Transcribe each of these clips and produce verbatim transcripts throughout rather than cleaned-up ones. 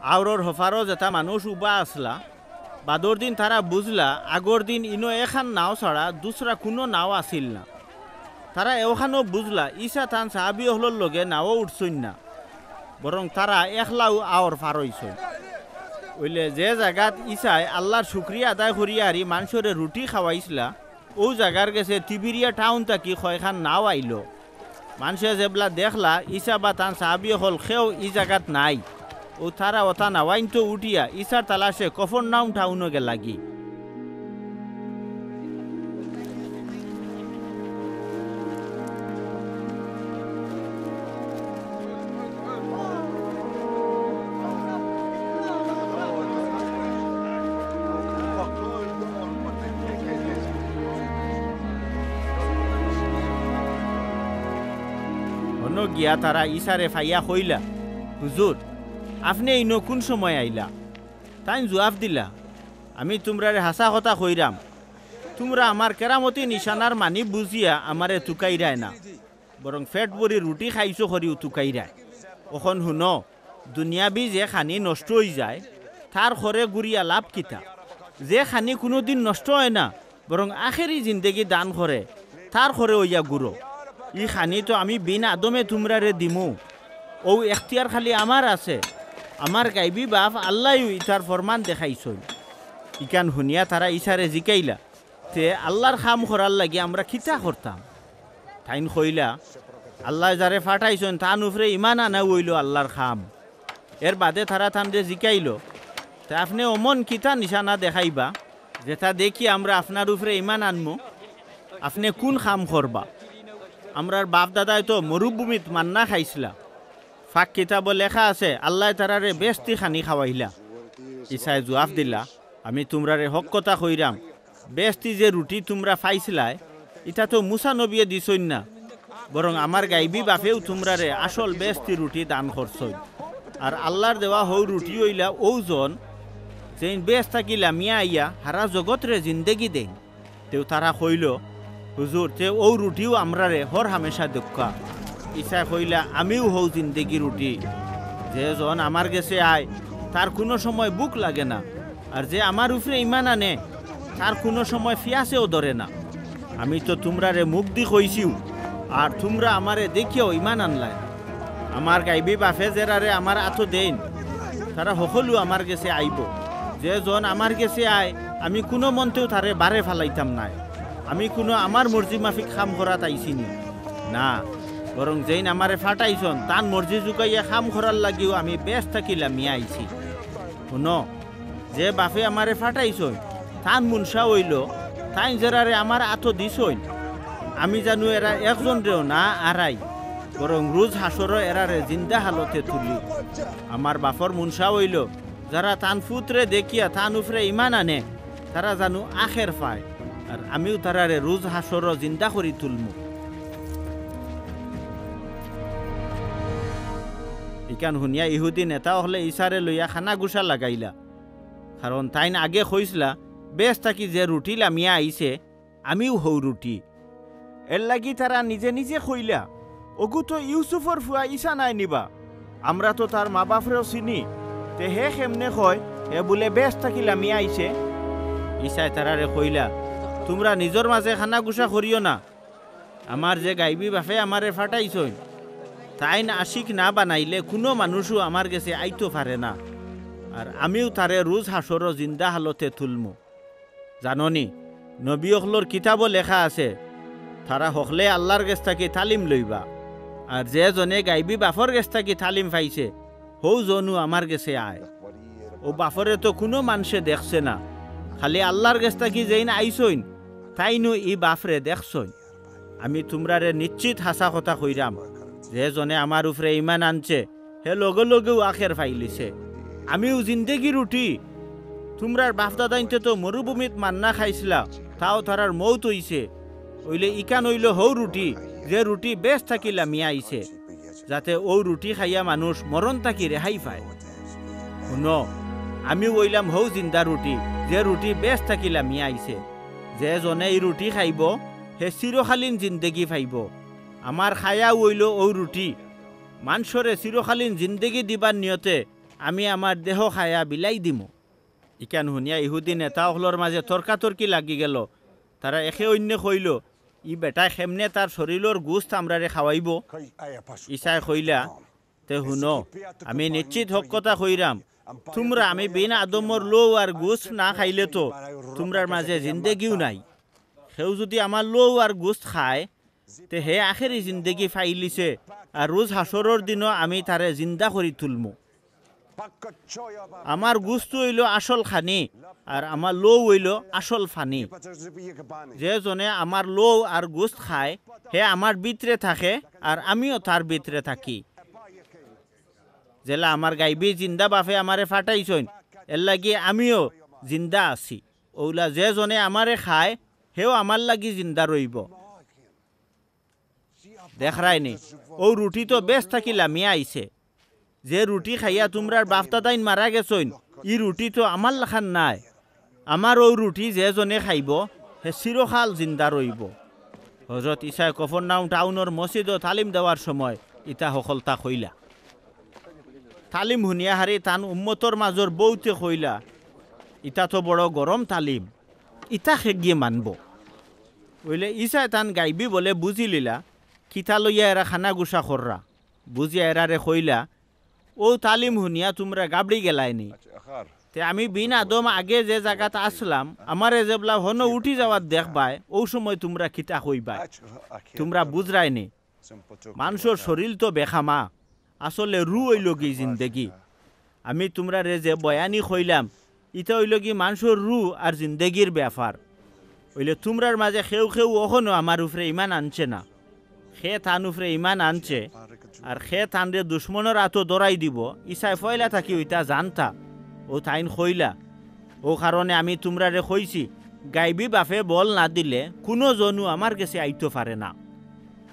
আওরর হফারো যেতা মানুষ উবা আছলা, বাদর দিন তারা বুঝলা, আগর দিন ইনো এখান নাও ছাড়া দুসরা কুনু নাও আছিল না। তারা এওখানও বুঝলা, ইছা তান সাহাবি অকলর লগে নাও উঠছইন না, বরং তারা একলাউ আওর ফার অইছইন। অইলে যে জাগাত ইছায় আল্লার শুকরিয়া আদায় করিয়া হারি মানষরে রুটি খাওয়াইছলা, অউ জাগার গেছে তিবিরিয়া টাউন থাকি কয়খান নাও আইলো। মানষে যেবলা দেখলা, ইছা বা তান সাহাবি অকল কেউ ই জাগাত নাই, অউ তারা অতা নাওয়াইন্তো উঠিয়া ইছার তালাশে কফরনাউম টাউনো গেলাগি। অনো গিয়া তারা ইছারে ফাইয়া কইলা, "হুজুর, আপনে ইনো কুন সময় আইলা?" তাইন জুয়াফ দিলা, "আমি তুমরারে হাছা কথা কইরাম, তুমরা আমার কেরামতি নিশানার মানি বুঝিয়া আমারে তুকাইরায় না, বরং ফেট ভরি রুটি খাইছো করিউ তুকাইরায়। অখন হুনো, দুনিয়াবি যে খানি নষ্ট অইযায়, তার খরে ঘুরিয়া লাভ কিতা? যে খানি কুনুদিন নষ্ট অয় না, বরং আখেরি জিন্দেগি দান করে, তার খরে অইয়া ঘুরো। ই খানি তো আমি বিন আদমে তুমরারে দিমু, অউ এখতিয়ার খালি আমার আছে। আমার গাইবি বাফ আল্লায়উ ইতার ফরমান দেখাইছইন।" ইখান হুনিয়া তারা ইছারে জিকাইলা, "তে আল্লার কাম করার লাগি আমরা কিতা করতাম?" তাইন কইলা, "আল্লায় যারে ফাটাইছইন, তান উপরে ইমান আনাউ অইলো আল্লার কাম।" এর বাদে তারা তানরে জিকাইলো, "তে আপনে অমন কিতা নিশানা দেখাইবা, যেতা দেখি আমরা আপনার উপরে ইমান আনমু? আপনে কুন কাম করবা? আমরার বাফ-দাদায় তো মরুভূমিত মান্না খাইছলা। পাক কিতাবো লেখা আছে, আল্লায় তারারে বেহেস্তি খানি খাওয়াইলা।" ইছায় জুয়াফ দিলা, "আমি তুমরারে হক কথা কইরাম, বেহেস্তি যে রুটি তুমরা পাইছলায়, ইতা তো মুসা নবিয়ে দিছইন না, বরং আমার গাইবি বাফেউ তুমরারে আসল বেহেস্তি রুটি দান করছইন। আর আল্লার দেওয়া হউ রুটি অইলা অউ জন, যেইন বেহেস্ত থাকি লামিয়া আইয়া হারা জগতরে জিন্দেগি দেইন।" তেউ তারা কইলো, "হুজুর, তে অউ রুটিউ আমরারে হর হামেশা দেউক্কা।" ইছায় কইলা, "আমিউ হউ জিন্দেগি রুটি। যে জন আমার গেছে আয়, তার কুনু সময় ভুক লাগে না, আর যে আমার উপরে ইমান আনে, তার কুনু সময় ফিয়াসেও ধরে না। আমি তো তুমরারে মুখদি কইছিউ, আর তুমরা আমারে দেখিয়াউ ইমান আনলায়। আমার গাইবি বাফে যেরারে আমার আতো দেইন, তারা হকলউ আমার গেছে আইবো। যে জন আমার গেছে আয়, আমি কুনু মন্তেউ তারে বারে ফালাইতাম নায়। আমি কুনু আমার মর্জি মাফিক কাম করাত আইছি নি? না, বরং যেইন আমারে ফাটাইছইন, তান মর্জি জুগাইয়া কাম করার লাগিউ আমি বেহেস্ত থাকি লামিয়া আইছি। হুনো, যে বাফে আমারে ফাটাইছইন, তান মুনশা অইলো, তাইন যেরারে আমার আতো দিছইন, আমি জানু এরা একজনরেও না আরাই, বরং রুজ হাশরো এরারে জিন্দা হালতে তুলি। আমার বাফর মুনশা অইলো, যারা তান ফুতরে দেখিয়া তান উপরে ইমান আনে, তারা জানু আখের পায়, আর আমিউ তারারে রুজ হাশরো জিন্দা করি তুলমু।" ইখান হুনিয়া ইহুদি নেতা অকলে ইছারে লইয়া কানাঘুষা লাগাইলা, কারণ তাইন আগে কইছলা, "বেহেস্ত থাকি যে রুটি লামিয়া আইছে, আমিউ হউ রুটি।" এরলাগি তারা নিজে নিজে কইলা, "অগু তো ইউসুফর ফুয়া ইছা নায় নি বা? আমরা তো তার মা-বাফরেও চিনি, তে হে কেমনে কয় হে বুলে বেহেস্ত থাকি লামিয়া আইছে?" ইছায় তারারে কইলা, "তুমরা নিজর মাজে কানাঘুষা করিও না। আমার যে গাইবি বাফে আমারে ফাটাইছইন, তাইন আশিক না বানাইলে কুনু মানুষউ আমার গেছে আইতো পারে না। আর আমিউ তারে রুজ হাশরো জিন্দা হালতে তুলমু।" জানো নি, নবী অকলর কিতাবো লেখা আছে, তারা হকলে আল্লার গেছ থাকি তালিম লইবা। আর যে জনে গাইবি বাফর গেছ থাকি তালিম পাইছে, হউ জনউ আমার গেছে আয়। অউ বাফরে তো কুনু মানষে দেখছে না, খালি আল্লার গেছ থাকি যেইন আইছইন, তাইনউ ই বাফরে দেখছইন। আমি তুমরারে নিশ্চিত হাছা কথা কইরাম, যে জনে আমার উপরে ইমান আনছে, হে লগে লগেউ আখের পাইলিছে। আমিউ জিন্দেগি রুটি। তুমরার বাফদাদাইন্তে তো মরুভূমিত মান্না খাইছলা, তাও তারার মউত অইছে। অইলে ইখান অইলো হউ রুটি, যে রুটি বেহেস্ত থাকি লামিয়া আইছে, যাতে অউ রুটি খাইয়া মানুষ মরণ থাকি রেহাই পায়। হুনো, আমিউ অইলাম হউ জিন্দা রুটি, যে রুটি বেহেস্ত থাকি লামিয়া আইছে। যে জনে ই রুটি খাইবো, হে চিরকালীন জিন্দেগি পাইবো। আমার খায়াউ অইলো অউ রুটি। মানষরে চিরকালীন জিন্দেগি দিবার নিয়তে আমি আমার দেহ খাইয়া বিলাই দিমু।" ইখান হুনিয়া ইহুদি নেতা অকলর মাঝে তর্কাতর্কি লাগি গেল। তারা একে অইন্যে কইল, "ই বেটায় কেমনে তার শরীলর গুস্ত আমরারে খাওয়াইব?" ইছায় কইলা, "তে হুনো, আমি নিশ্চিত হক কথা কইরাম, তুমরা আমি বিন আদমর লউ আর গুস্ত না খাইলে তো তুমরার মাঝে জিন্দেগিও নাই। কেউ যুদি আমার লউ আর গুস্ত খায়, তে হে আখেরি জিন্দেগি পাইলিছে, আর রুজ হাশরর দিনও আমি তারে জিন্দা করি তুলমু। আমার গুস্ত অইল আসল খানি, আর আমার লউ অইল আসল ফানি। যে জনে আমার লউ আর গুস্ত খায়, হে আমার ভিতরে থাকে, আর আমিও তার ভিতরে থাকি। যেলা আমার গাইবি জিন্দা বাফে আমারে ফাটাইছইন, এরলাগি আমিও জিন্দা আছি। অউলা যে জনে আমারে খায়, হেও আমার লাগি জিন্দা রইব।" দেখরায়নি, অউ রুটি তো বেহেস্ত থাকি লামিয়া আইছে। যে রুটি খাইয়া তুমরার বাফদাদাইন মারা গেছইন, ই রুটি তো আমার লাখান নায়। আমার অউ রুটি যে জনে খাইব, হে চিরকাল জিন্দা রইব। হজরত ইছায় কফরনাউম টাউনর মসজিদো তালিম দেওয়ার সময় ইতা হকলতা কইলা। তালিম হুনিয়া হারি তান উম্মতর মাজর বউতে কইলা, "ইতা তো বড় গরম তালিম, ইতা কেগিয়ে মানব?" অইলে ইছায় তান গাইবি বলে বুঝিলিলা, কিতা লইয়া এরা কানাঘুষা কররা। বুঝিয়া এরারে কইলা, "অউ তালিম হুনিয়া তুমরা গাবড়ি গেলায়নি। তে আমি বিন আদম আগে যে জাগাত আছলাম, আমারে যেবলা হনো উঠি যাওয়াত দেখবায়, অউ সময় তুমরা কিতা কইবায়? তুমরা বুঝরায়নি। মানষর শরীল তো বেখামা, আসলে রু অইলগি জিন্দেগি। আমি তুমরারে যে বয়ানি কইলাম, ইতা অইলগি মানষর রু আর জিন্দেগির ব্যাপার। অইলে তুমরার মাজে কেউ কেউ অখনো আমার উপরে ইমান আনছে না। কে তান উপরে ইমান আনছে, আর কে তানরে দুশমনর আতো ধরাই দিব, ইছায় ফয়লা থাকি অইতা জানতা।" অউ তাইন কইলা, "অউ কারণে আমি তুমরারে কইছি, গাইবি বাফে বল না দিলে কুনু জনউ আমার গেছে আইতো পারে না।"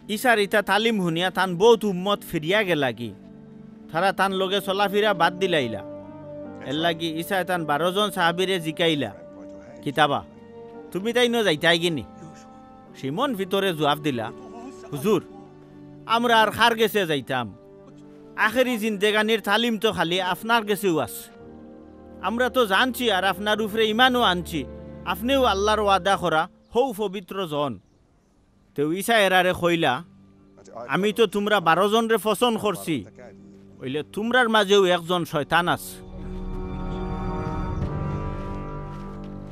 ইছার ইতা তালিম হুনিয়া তান বউত উম্মত ফিরিয়া গেলাগি। তারা তান লগে চলাফিরা বাদ দিলাইলা। এরলাগি ইছায় তান বারো জন সাহাবিরে জিকাইলা, "কিতাবা, তুমি তাইনও যাইতায়গিনি?" শিমন পিতরে জুয়াব দিলা, "হুজুর, আমরা আর কার গেছে যাইতাম? আখেরি জিন্দেগানির তালিম তো খালি আপনার গেছেউ আছে। আমরা তো জানছি আর আপনার উপরে ইমানও আনছি, আপনেউ আল্লার ওয়াদা করা হউ পবিত্র জন।" তেউ ইছায় এরারে কইলা, "আমি তো তুমরা বারো জনরে পছন্দ করছি, অইলে তুমরার মাজেউ একজন শয়তান আছে।"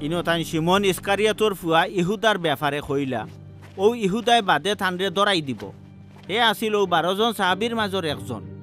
ইনো তাইন শিমন ইস্কারিয়তর ফুয়া ইহুদার ব্যাপারে কইলা, অউ ইহুদায় বাদে তানরে ধরাই দিব। হে আছিল অউ বারো জন সাহাবির মাজর একজন।